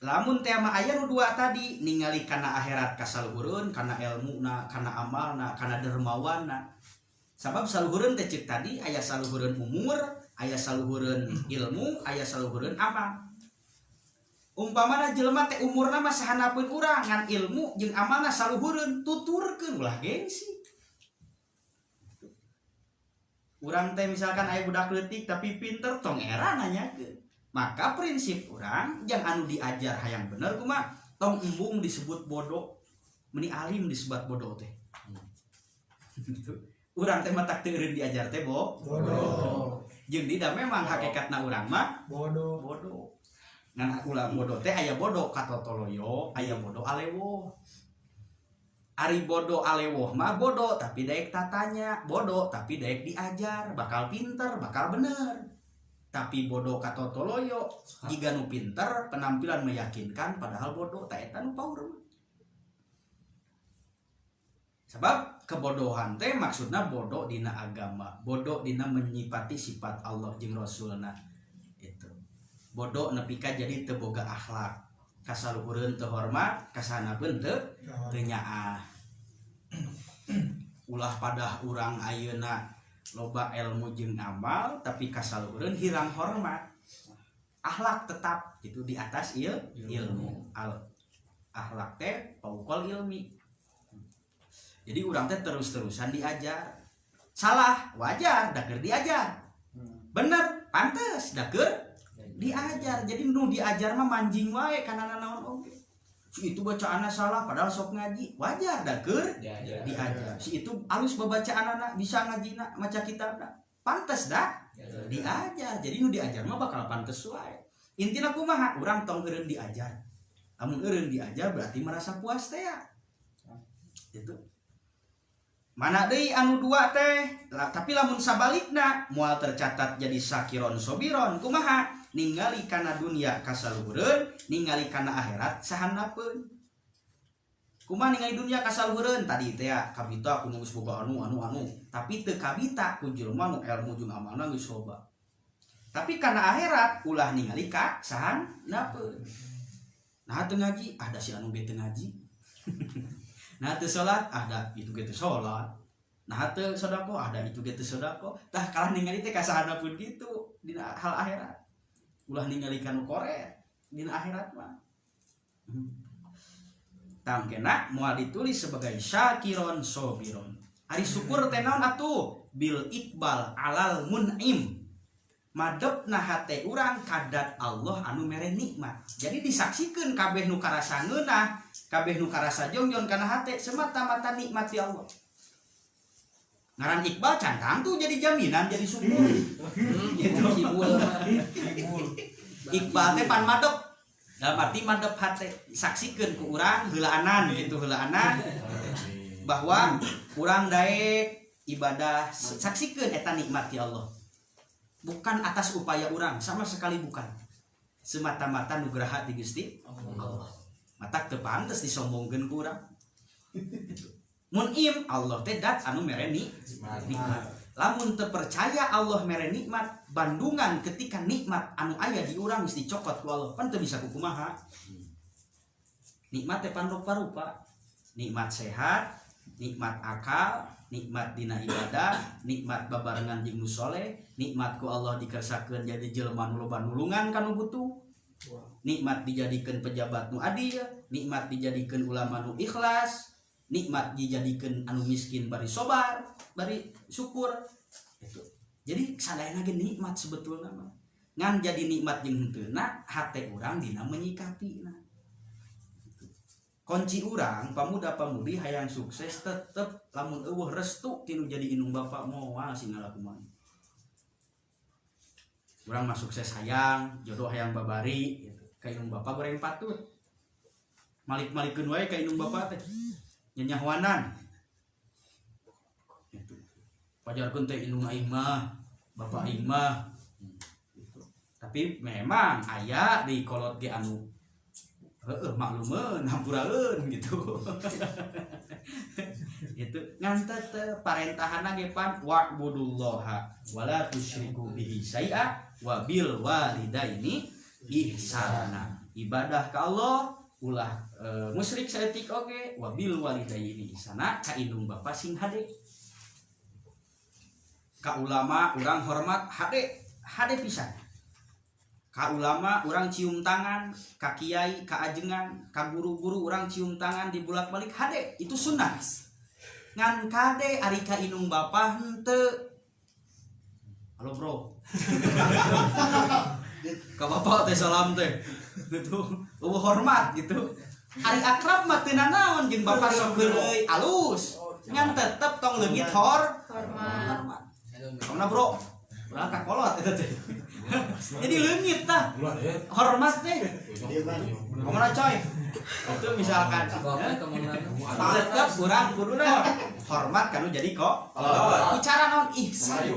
Lamun tema aya nu dua tadi ningali kana akhirat kasaluhureun, kana elmuna, kana amalna, kana dermawanna. Sabab saluhureun teh cek tadi aya saluhureun umur, aya saluhureun ilmu, aya saluhureun amal. Umpamana jelema teh umurna mah sahanapeun urang ngan ilmu jeung amalna saluhureun, tuturkeun ulah gengsi. Urang teh misalkan aya budak leutik tapi pinter tong era nanyakeun. Maka prinsip urang jang anu diajar hayang bener kumaha tong embung disebut bodoh, meni alim disebut bodoh teh. Gitu. Urang teh matak teu eureun diajar teh bodoh. Jeung dida memang hakikatna urang mah bodoh. Bodoh. Ngan ulah bodoh teh aya bodoh katotoloyo, aya bodoh alewoh. Ari bodoh alewoh mah bodoh tapi daek tatanya, bodoh tapi daek diajar, bakal pinter, bakal bener. Tapi bodoh katotoloyo, jiga nu pinter, penampilan meyakinkan padahal bodoh, ta eta nu paur mah. Sebab kebodohan teh maksudna bodoh dina agama, bodoh dina menyifati sifat Allah jeung Rasulna itu. Bodoh nepi ka jadi teu boga akhlak, kasaluhureun teu hormat, kasahanapeun teu teu nyaah. Ulah padah urang ayeuna loba ilmu jeung amal tapi kasaluhureun hirang hormat. Akhlak tetap itu di atas ilmu. Al akhlak teh fauqal ilmi. Jadi urang teh terus-terusan diajar. Salah wajar da keur diajar. Bener pantes da keur diajar. Jadi nu diajar mah manjing wae kana naon oge. Si itu bacaanna salah padahal sok ngaji, wajar da keur diajar. Si itu alus babacaanana, bisa ngajina, maca kitabna, pantes da diajar. Jadi nu diajar mah bakal pantes wae. Intina kumaha? Urang tong eureun diajar. Lamun eureun diajar berarti merasa puas teh ya. Itu. Mana deui anu dua teh? Lah, tapi lamun sabalikna moal tercatat jadi syakiron sobiron. Kumaha? Ningali kana dunia kasaluhureun, ningali kana akhirat sahandapeun. Kumaha ningali dunia kasaluhureun? Tadi teh ya kabita aku geus boga anu anu anu, tapi teu kabita ku jelema nu ilmu jeung amalna geus loba. Tapi kana akhirat ulah ningali ka sahandapeun. Nah teu ngaji, ada si anu ge teu ngaji. Nah teu salat, ada itu ge teu salat. Nah teu sedekah, ada itu ge teu sedekah. Tah kalah ningali teh ka sahandapeun kitu dina hal akhirat. Ulah ningali kanu koret dina akhirat mah. Tangkena moal ditulis sebagai syakiron sobiron. Ari syukur teh naon atuh? Bil iqbal alal mun'im. Madepna hate urang kadat Allah anu mere nikmat. Jadi disaksikeun kabeh nu karasa ngeunah, kabeh nu karasa jongjon kana hate semata-mata nikmat ti Allah. Ngaran iqbal can tangtu jadi jaminan jadi syukur. Gitu. Iqbal teh pan madep. Dalam arti madep hate saksikeun ku urang heulaanan gitu, heulaanan bahwa urang daek ibadah, saksikeun eta nikmat ti Allah. Bukan atas upaya urang, sama sekali bukan. Semata-mata nugraha ti Gusti Allah. Matak teu pantes disombongkeun ku urang. Gitu. Mun'im Allah teh dat anu mere nikmat. Lamun teu percaya Allah mere nikmat, bandungan ketika nikmat anu aya di urang geus dicokot ku Allah, pan teu bisa kukumaha. Nikmat teh pan rupa-rupa. Nikmat sehat, nikmat akal, nikmat dina ibadah, nikmat babarengan jeung nu soleh, nikmat ku Allah dikersakeun jadi jelema nu loba nulungan ka nu butuh. Nikmat dijadikeun pejabat nu adil, nikmat dijadikeun ulama nu ikhlas, nikmat dijadikeun anu miskin bari sobar, bari syukur. Itu. Jadi sadayana ge nikmat sebetulna mah. Ngan jadi nikmat jeung henteuna hate urang dina menyikapina. Kunci urang pamuda-pamudi hayang sukses tetep lamun euweuh restu tinu jadi indung bapak moal sing ngalakuman. Urang mah sukses hayang, jodoh hayang babari gitu. Ka indung bapak goreng patut. Malik-malikeun wae ka indung bapak teh. Nyanyahuanan. Gitu. Pajarkeun teh indung aing mah, bapak aing mah. Gitu. Tapi memang aya di kolot ge anu heueuh maklumeun hampuraeun gitu. Itu ngan tetep parentahana ge pan wa'budullaha wala tusyriku bihi syai'a wa bil walidaini ihsana. Ibadah ka Allah ulah musyrik saeutik oge, wa bil walidaini ihsana, ka indung bapa sing hade. Ka ulama urang hormat hade, hade pisan. Ka ulama urang cium tangan, ka kiai, ka ajengan, ka guru-guru urang cium tangan dibulak-balik hade, itu sunnah. Ngan kade ari ka indung bapa henteu. Halo bro. Ka bapak teh salam teh. Gitu. Eueuh hormat gitu. Ari akrab mah teu nanaon jeung bapak sok heureuy alus. Ngan tetep tong leungit hormat. Hormat. Bro. Urang ka kolot eta teh. Jadi leungit tah. Hormat teh. Kumaha coy? Itu misalkan tetep urang kudu naon? Hormat kanu jadi kok. Ku cara naon ihsan.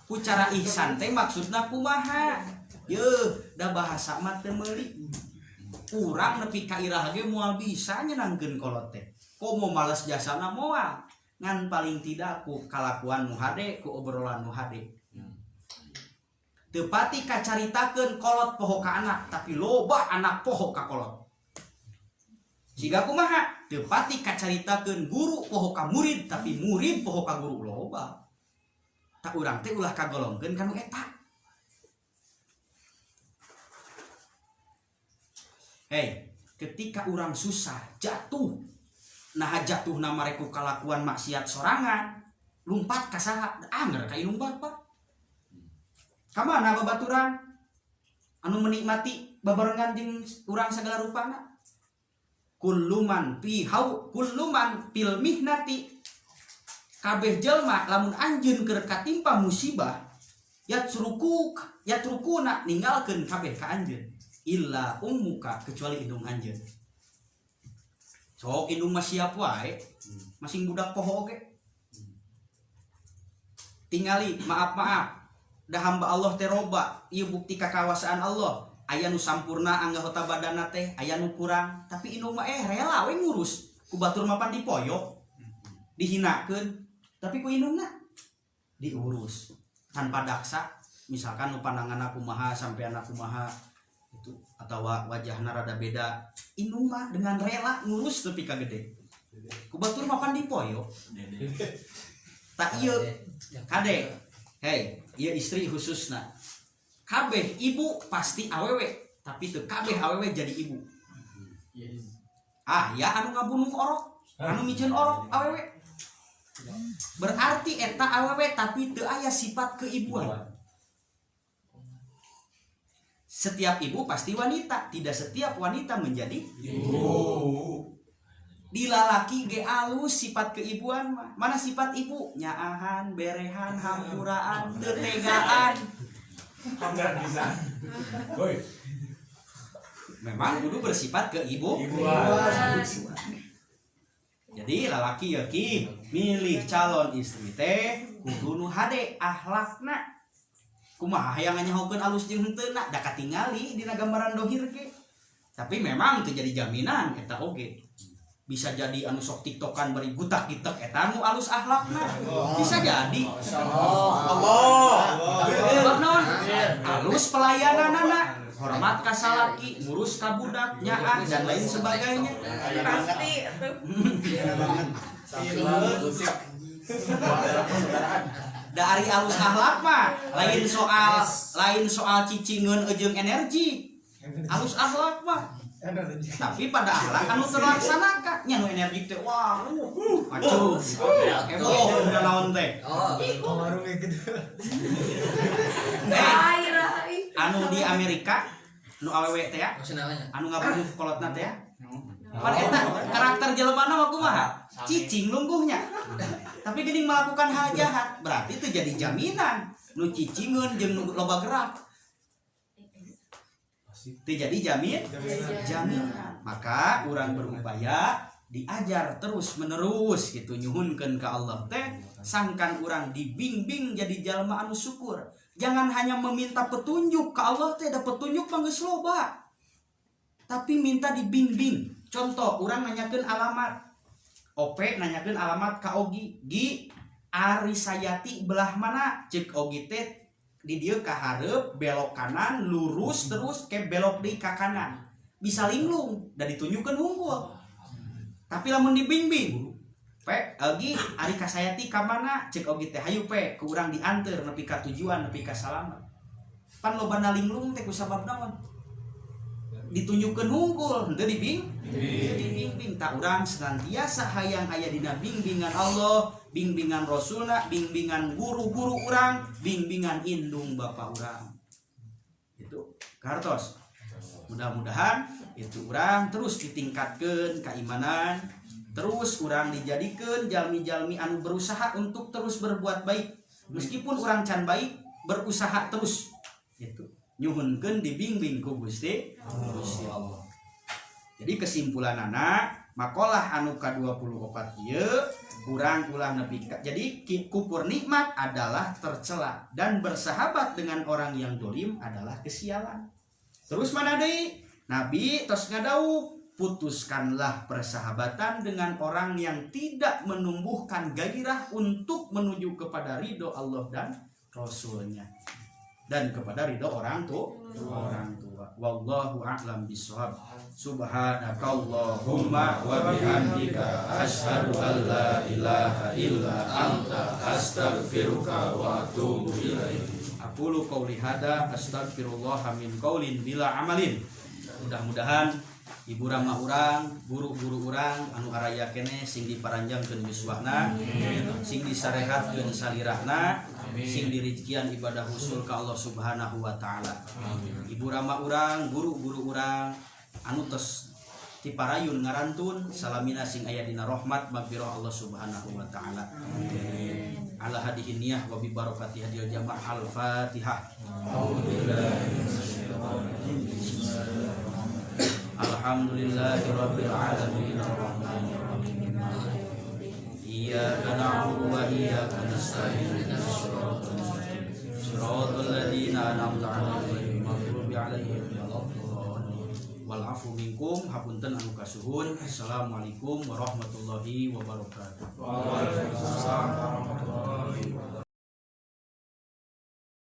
Ku cara ihsan teh maksudna kumaha? Yeuh, da bahasa mah teu meuli. Urang nepi ka iraha ge moal bisa nyenangkeun kolot teh. Komo males jasana moal, ngan paling tidak ku kalakuan nu hade, ku obrolan nu hade. Teu pati kacaritakeun kolot poho ka anak, tapi loba anak poho ka kolot. Siga kumaha? Teu pati kacaritakeun guru poho ka murid, tapi murid poho ka guru loba. Tak urang teh ulah kagolongkeun kanu eta. Hei, ketika urang susah, jatuh. Nah jatuh na mareku kalakuan maksiat sorangan, lumpat ka saha? Anger ka indung bapa. Ka mana babaturan anu menikmati babarengan jeung urang sagala rupana? Kulluman pihau kulluman fil mihnati, kabeh jelma lamun anjeun keur katimpa musibah yatrukuk yatrukuna ninggalkeun kabeh ka anjeun illa ummuka kecuali indung anjeun. Sok indung mah siap wae masing budak poho oge. Tingali maaf-maaf da hamba Allah teh roba, ieu bukti kakawasaan Allah. Aya nu sampurna anggota badanna teh, aya nu kurang, tapi indung mah rela we ngurus. Ku batur mapan dipoyok, dihinakeun, tapi ku indungna diurus tanpa daksa. Misalkan nu pandanganna kumaha, sampeanna kumaha itu atawa wajahna rada beda, indung mah dengan rela ngurus nepi ka gede. Ku batur mapan dipoyok. Tak ieu kade. Hei, ieu istri khususna. Kabeh ibu pasti awewe, tapi teu kabeh awewe jadi ibu. Ah, ya anu ngabunuh orok, anu miceun orok awewe. Berarti eta awewe tapi teu aya sifat keibuan. Setiap ibu pasti wanita, tidak setiap wanita menjadi ibu. Dilalaki ge alus sifat keibuan mah. Mana sifat ibu? Nyaahan, berehan, hampuraan, teu tegaan. Enggak bisa. Woi. Memang kudu bersifat keibu. Ibuan. Jadi lalaki ya ki milih calon istri teh kudu nu hade akhlakna. Kumaha hayang nyahokeun alus jeung henteu na da katingali dina gambaran dohir ge. Tapi memang teu jadi jaminan eta oge. Bisa jadi anu sok tiktokan bari gutak gitek eta nu alus akhlakna. Bisa jadi. Allah. Sebab naon? Alus pelayananana, hormat ka salaki, ngurus ka budak, nyaah dan lain sebagainya. Pasti itu. Da ari alus akhlak mah lain soal cicingeun jeung energi. Alus akhlak mah. Tapi pada akhlak anu terlaksanakan nya nu energi teh wah acuh heboh udah naon teh. Anu di Amerika nu awewe teh ya, anu ngabunuh kolotna teh ya. Pan eta karakter jelema mah kumaha? Cicing lungguhnya. Tapi geuning melakukan hal jahat, berarti itu jadi jaminan nu cicingeun jeung nu loba gerak. Itu jadi jaminan. Maka urang berupaya diajar terus menerus gitu nyuhunkeun ka Allah teh sangkan urang dibimbing jadi jalma anu syukur. Jangan hanya meminta petunjuk ka Allah teh, da petunjuk mah geus loba. Tapi minta dibimbing. Contoh urang nanyakeun alamat. Ope nanyakeun alamat ka Ogi. Gi Ari Sayati belah mana? Ceuk Ogi teh di dieu ka hareup belok kanan lurus terus ke belok deui ka kanan. Bisa linglung da ditunjukkeun hungkul. Tapi lamun dibimbing, pe Ogi ari ka Sayati ka mana? Ceuk Ogi teh hayu pe ku urang dianteur nepi ka tujuan nepi ka salamet. Pan lobana linglung teh ku sabab naon? Ditunjukkeun hungkul henteu dibimbing. Tak urang senantiasa hayang aya dina bimbingan Allah, bimbingan Rasulna, bimbingan guru-guru urang, bimbingan indung bapa urang. Itu kartos. Mudah-mudahan itu urang terus ditingkatkeun keimanan, terus urang dijadikeun jalmi-jalmi anu berusaha untuk terus berbuat baik. Meskipun urang can baik, berusaha terus. Itu nyuhunkeun dibimbing ku Gusti Allah. Jadi kesimpulanana makalah anu ka-24 ieu urang ulah nepi ka. Jadi kufur nikmat adalah tercela dan bersahabat dengan orang yang dolim adalah kesialan. Terus mana deui? Nabi tos ngadawuh Putuskanlah persahabatan dengan orang yang tidak menumbuhkan gairah untuk menuju kepada ridho Allah dan Rasulnya dan kepada ridho orang tua. Wallahu a'lam bishawab. Subhanakallahumma wa bihamdika, asyhadu an la ilaha illa anta, astaghfiruka wa atubu ilaik. Aqulu qauli hada, astaghfirullah min qaulin bila amalin. Mudah-mudahan ibu rama urang, guru-guru urang anu araya keneh sing diparanjangkeun yuswana, sing disarehatkeun salirahna, sing dirizkian ibadah husul ka Allah Subhanahu wa taala. Ibu rama urang, guru-guru urang anu tos tiparayun ngarantun salamina sing aya dina rahmat magfirah Allah Subhanahu wa taala. Ala hadihi niyah wa bi barakati hadil jamaah, al-Fatihah. Alhamdulillahi rabbil alamin, arrahmanir rahim, iyyaka na'budu wa iyyaka nasta'in, ihdinas siratal mustaqim, siratal ladzina an'amta 'alaihim, maghdubi 'alaihim waladdallin. Wal afu minkum, hapunten anu kasuhun. Assalamualaikum warahmatullahi wabarakatuh. Waalaikumsalam warahmatullahi.